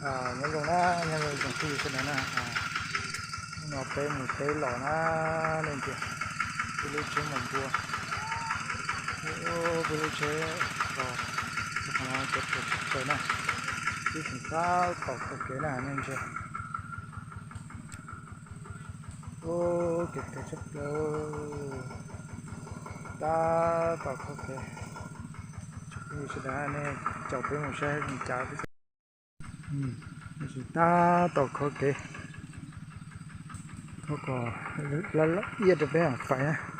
Nyob zoo na, nyob zoo tsoom phooj ywg sawv daws na. Hnub no peb mus teb los na, leej twg, peb lub tsheb mas npua, peb lub tsheb los rau qhov no cov tuam tsheb tsaws na, peb tseem tab tom kho kev na nej ntsia. Ub, kev tawg tshaj plaws, tab tom kho kev. Tsoom phooj ywg sawv daws nej caum peb mus saib li cas peb, tab tom kho kev, kho kom laj laj iab rau peb mam fais na.